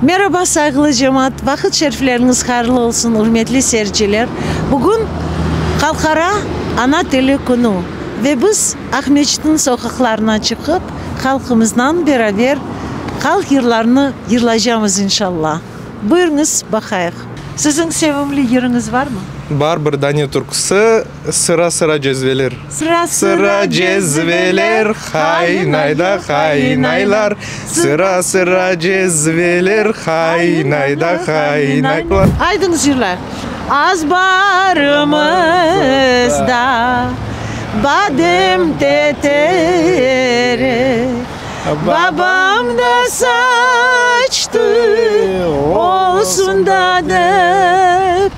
Meraba, sayğılı cemaat! Vaqıt şerifleriñiz hayırlı olsun, ürmetli seyirciler! Bugün Halqara ana tili künü ve biz Aqmescitniñ soqaqlarına çıqıp, halqımıznan beraber halq yırlarını yırlaycamız, inşallah. Buyurıñız, baqayıq. Siziñ sevimli yırıñız varmı? Bar, bir dane türküsi, Sıra-sıra cezveler. Sıra-sıra cezveler, haynayda haynaylar, Sıra-sıra cezveler, haynayda haynaylar. Aydıñız yırlayıq. Azbarımızda badem teteri, Babam da saçtı, olsun da dep.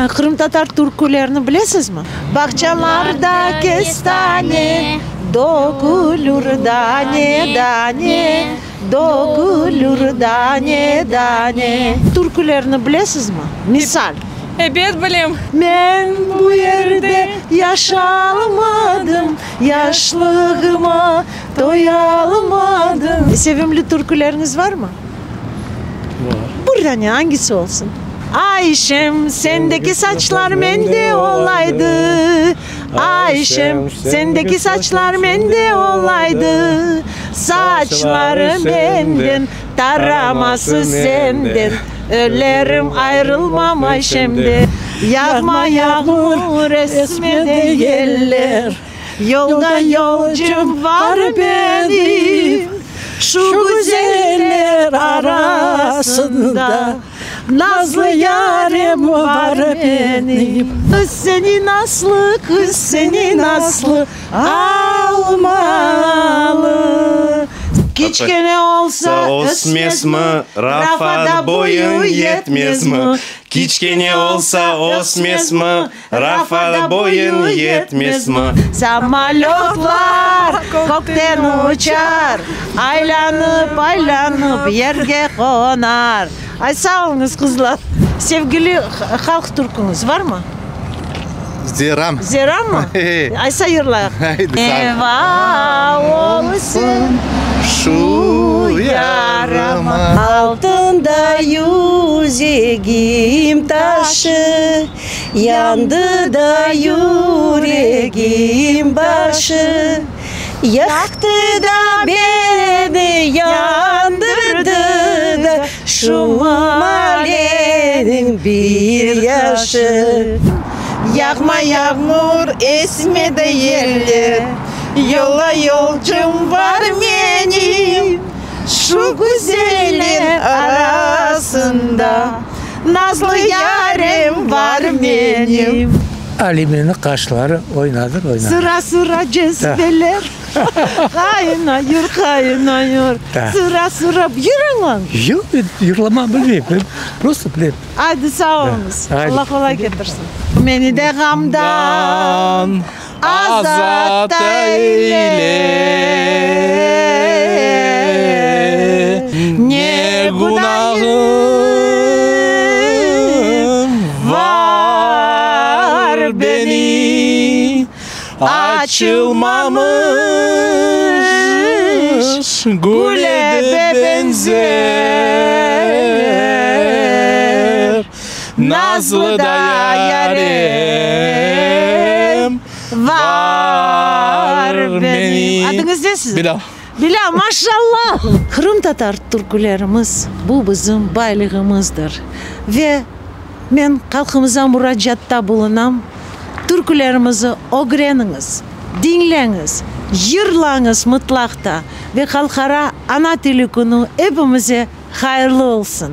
Qırımtatar türkülerini bilesizmi? Bağçalarda kestane dökülür dane-dane, Dökülür dane-dane. Türkülerni bilesizmi? Misal. Ebet, bilem. Men bu yerde yaşalmadım, Yaşlığıma toyalmadım. Sevimli türküleriñiz varmı? Var. Bir dane, angisi olsun? Ayşem, sendeki saçlar mende olaydı, Ayşem, sendeki saçlar mende olaydı, Saçları menden, taraması senden, Ölerim, ayrılmam Ayşemden. Yağma yağmur, esme de yeller, Yolda yolcum var benim, Şu güzeller arasında Nazlı yarem var benim. Qız seni naslı, qız seni naslı almalı. Kiçkene olsa ösmezmi, rafa da boyu yetmezmi? Kiçkene olsa ösmezmi, rafa da boyun yetmezmi? Samolötlar kökten uçar, Aylanıp, aylanıp yerge qonar. Ay, sağ oluñız, qızlar. Sevgili halq türküñiz barmı? Zeram. Zerammı? Aysa yırlayıq. Deva olsun şu yarama. Altında yüzegim taşı, Yandı da yüregim başı. Yaqtı da beni, yandırdı da Şu maleniñ bir yaşı. Yağma yağmur, esme de yeller, Yola yolcum bar menim, Şu güzeller arasında Nazlı yarem bar menim. Alimeniñ qaşları oynadır, oynadır. Sıra-sıra cezveler qaynayır, qaynayır. Sıra-sıra, yırıñ. Yoq, men yırlama bilmeyim, men prosto bilem. Aydı, sağ oluñız. Allah qolay ketirsin. Meni de ğamdan azat eyle. Ne günahım var benim, Açılmamış güle de benzer, Nazlı da yarem var benim. Adıñız ne siziñ? Bilâl. Bilâl, maşallah! Qırımtatar türkülerimiz, bu bizim baylığımızdır. Ve men halqımıza muracaatta bulunam, türkülerimizi ögreniñiz, diñleñiz, yırlañız mıtlaq ta ve Halqara ana tili künü epimize hayırlı olsun!